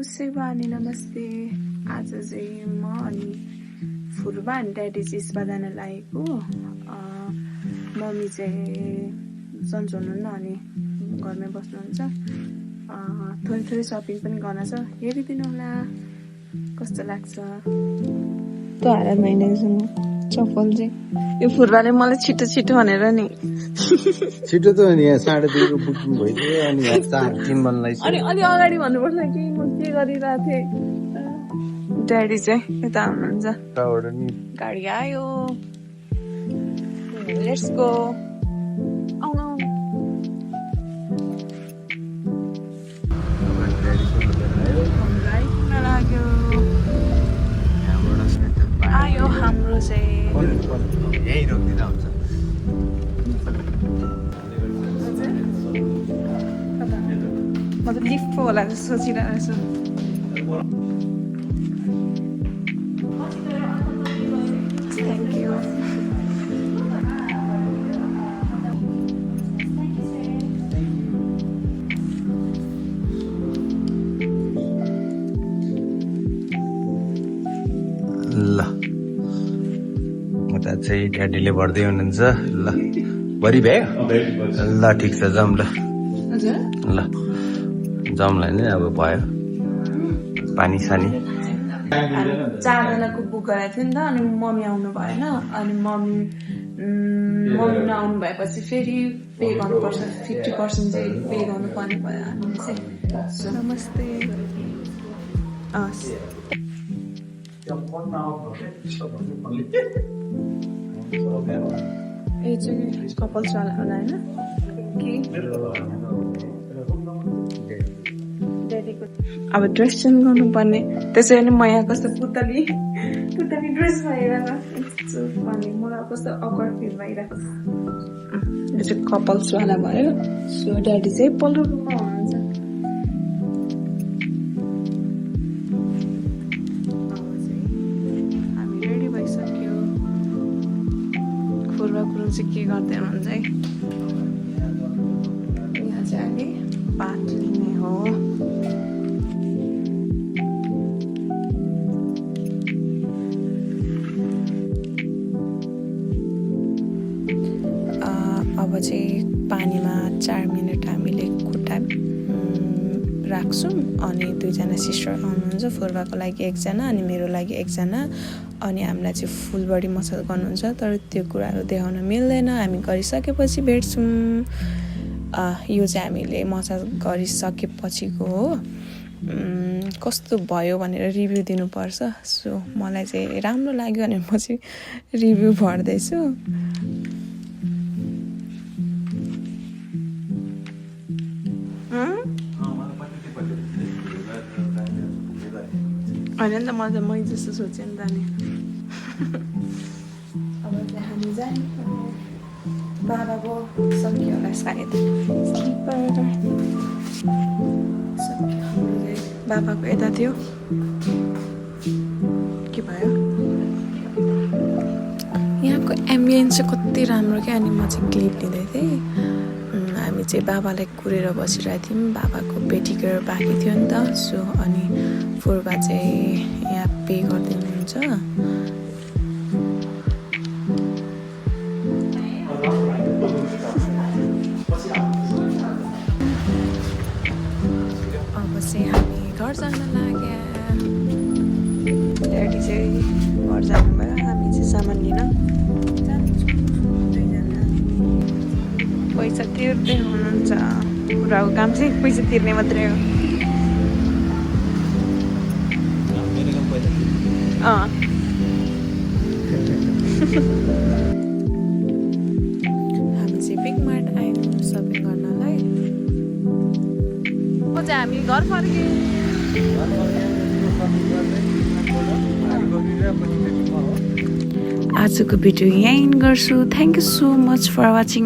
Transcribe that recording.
सेवानी नमस्ते। आज चाहिँ म अनि फुर्बा अनि ड्याडी चाहिँ स्पा जान लागेको। मम्मी चाहिँ सन्चो हुनुहुन्न अनि घरमै बस्नुहुन्छ। थोरै थोरै सपिङ पनि गर्न छ, हेरिदिनु होला कस्तो लाग्छ। त हालत भइरहेको चप्पल चाहिँ यो फुर्बाले मलाई छिटो छिटो भनेर नि छिटो त नि यहाँ 2:30 को बुकिङ भइदियो अनि यहाँ 4:03 बन्दैछ। अनि अलि अगाडि भन्नुपर्छ कि म के गरिरहेको थिएँ। ड्याडी चाहिँ यता हुनुहुन्छ, गाडी आयो, लेट्स गो। आउनु लाग्यो आयो हाम्रो चाहिँ यही रोकिदिँदा हुन्छ। म त लिफ्ट पो होला जस्तो सोचिरहेको छु। Thank you. ल उता चाहिँ ड्याडीले भर्दै हुनुहुन्छ। ल भरि भ्यायो? ल ठिक छ, जाउँ ल। ल जाउँला नि, अब भयो पानी सानी। 4 जनाको बुक गरेको थियो नि त, अनि मम्मी आउनु भएन। अनि मम्मी नआउनु भएपछि फेरि पे गर्नुपर्छ, 50% चाहिँ पे गर्नुपर्ने भयो हामीले चाहिँ। नमस्ते। ए चाहिँ कपल्स वाला होला होइन कि ड्याडीको अब ड्रेस चेन्ज गर्नुपर्ने। त्यसै पनि म यहाँ कस्तो पुतली ड्रेस भइरहेको अनि मलाई कस्तो अक्वर्ड फिल भइरहेको। यो चाहिँ कपल्स वाला भयो। सो ड्याडी चाहिँ पल्लो रुममा हुनुहुन्छ। हामी रेडी भइसक्यो। फुर्बा गुरुङ चाहिँ के गर्दै हुनुहुन्छ है। यहाँ चाहिँ अहिले बात लिने हो। अब चाहिँ पानीमा 4 मिनट हामीले खुट्टा राख्छौँ। अनि 2 जना सिस्टर आउनुहुन्छ, फुर्बाको लागि 1 जना अनि मेरो लागि 1 जना। अनि हामीलाई चाहिँ फुल बडी मसाज गर्नुहुन्छ, तर त्यो कुराहरू देखाउन मिल्दैन। हामी गरिसकेपछि भेट्छौँ। यो चाहिँ हामीले मसाज गरिसकेपछिको हो। कस्तो भयो भनेर रिभ्यू दिनुपर्छ। सो मलाई चाहिँ राम्रो लाग्यो भने म चाहिँ रिभ्यू भर्दैछु। होइन नि त, म त मै जस्तो सोचेँ नि त नि। अब चाहिँ हामी जाने बाबाको सक्यो होला सायद स्लिपर सक्यो। बाबाको यता थियो, के भयो यहाँको एम्बियन्स चाहिँ कति राम्रो क्या। अनि म चाहिँ क्लिप लिँदै थिएँ। हामी चाहिँ बाबालाई कुरेर बसिरहेको थियौँ। बाबाको पेटिक्योर बाँकी थियो नि त। सो अनि फुर्बा चाहिँ यहाँ पे गर्दै हुनुहुन्छ। अब चाहिँ हामी घर जान लाग्यो। ड्याडी चाहिँ घर जानुभयो, हामी चाहिँ सामान लिन जान्छौँ। 2 जना पैसा तिर्दै हुनुहुन्छ। कुराको काम चाहिँ पैसा तिर्ने मात्रै हो। हामी चाहिँ बिग मार्ट आयौँ सपिङ गर्नलाई। चाहिँ हामी घर फर्क्यौँ। आजको भिडियो यहीँ गर्छु। Thank you so much for watching.